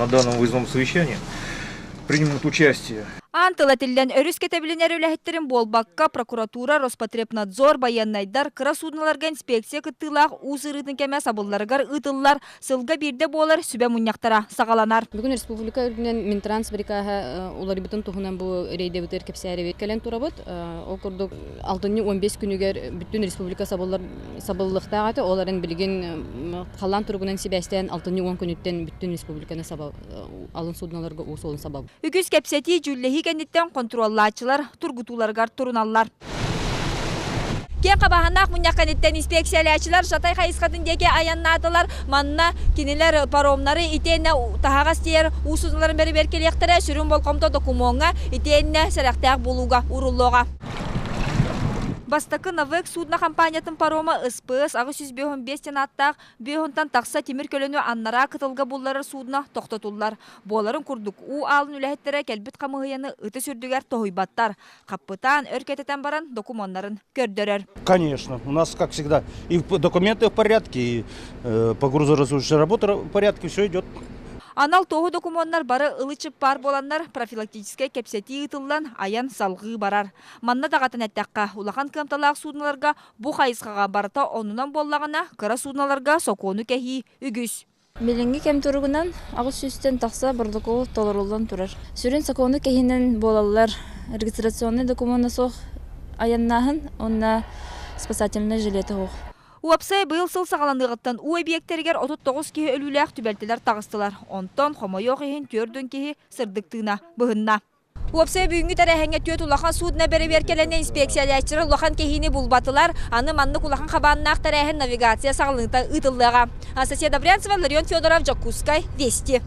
На данном выездном совещании примут участие. Аан тыл этиллэн өрүс кэтэбилин эрэ үлэһиттэрин буолбакка, прокуратура, Роспотребнадзор, байыаннайдар, кыра суудуналарга инспекция кыттыылаах уу сырыытын кэмэ сабылларыгар ыытыллар сылга биирдэ буолар сүбэ мунньахтара саҕаланар. Бүгүн республика үрдүнэн Минтранс бирикааһа уларыйбытын туһунан бу рейдэбитигэр кэпсээрибит кэлэн турабыт. Ол курдук алтынньы 15 күнүгэр бүттүүн республика сабыллар сабыллыахтаах этэ. Ол эрэн билигин халлаан туругунан сибээстээн алтынньы 10 күнүттэн бүттүүн республиканы саба алын суднолорго уу суолун сабабыт. Үгүс кэпсэтии, дьүүллэһии кэнниттэн хонтуруоллааччылар тургутууларыгар туруналлар. Киэҥ хабааһыннаах мунньах кэнниттэн инспекциялааччылар Жатай хайысхатын диэки айаннаатылар. Манна кинилэр паромнары итиэннэ таһаҕас тиэйэр уу судноларын бэрэбиэркэлиэхтэрэ, сүрүн болҕомто докумуоҥҥа итиэннэ сэрэхтээх буолууга ууруллуоҕа. Бастакы Навек судно хампаанньатын парома СПС 855 диэн ааттаах Бүөһунтан тахса тимир көлөнү аннараа кытылга булларар судно тохтотуллар. Буоларын курдук, уу аалын үлэһиттэрэ кэлбит хамыыһыйаны ытыс үрдүгэр тоһуйбаттар. Хаппытаан өр кэтэтэн баран докумуоннарын көрдөрөр. Конечно, у нас, как всегда, и документы в порядке, и погрузоразгрузочная работа в порядке, все идет. Анал туоһу докумуоннар бары ылы-чып баар буоланнар, профилактическай кэпсэтии ыытыллан, айан салҕыы барар. Манна даҕатан эттэххэ, улахан кыамталаах суудуналарга Бу хайысхаҕа барыта оннунан буоллаҕына, кыра суудуналарга сокуону кэһии үгүс. Билиҥҥи кэм туругунан аҕыс сүүстэн тахса боротокуол толоруллан турар. Сүрүн сокуону кэһиинэн буолаллар регистрационнай докумуона суох айаннааһын уонна спасательнай жилета суох. Уопсай быйыл сыл саҕаланыаҕыттан уу эбийиэктэригэр 39 киһи өлүүлээх түбэлтэлэр таҕыстылар. Онтон, хомойуох иһин, 40 киһи сырдык тыына быһынна. Уопсай бүгүҥҥү тэрээһиҥҥэ түөрт улахан судно бэрэбиэркэлэнэ инспекциялээччилэр улахан кэһиини булбатылар. Аны маннык улахан хабааннаах тэрээһин навигация саҕаланыыта ыытыллыаҕа. Анастасия Добрянцева, Ларион Федоров, Дьокуускай, Вести.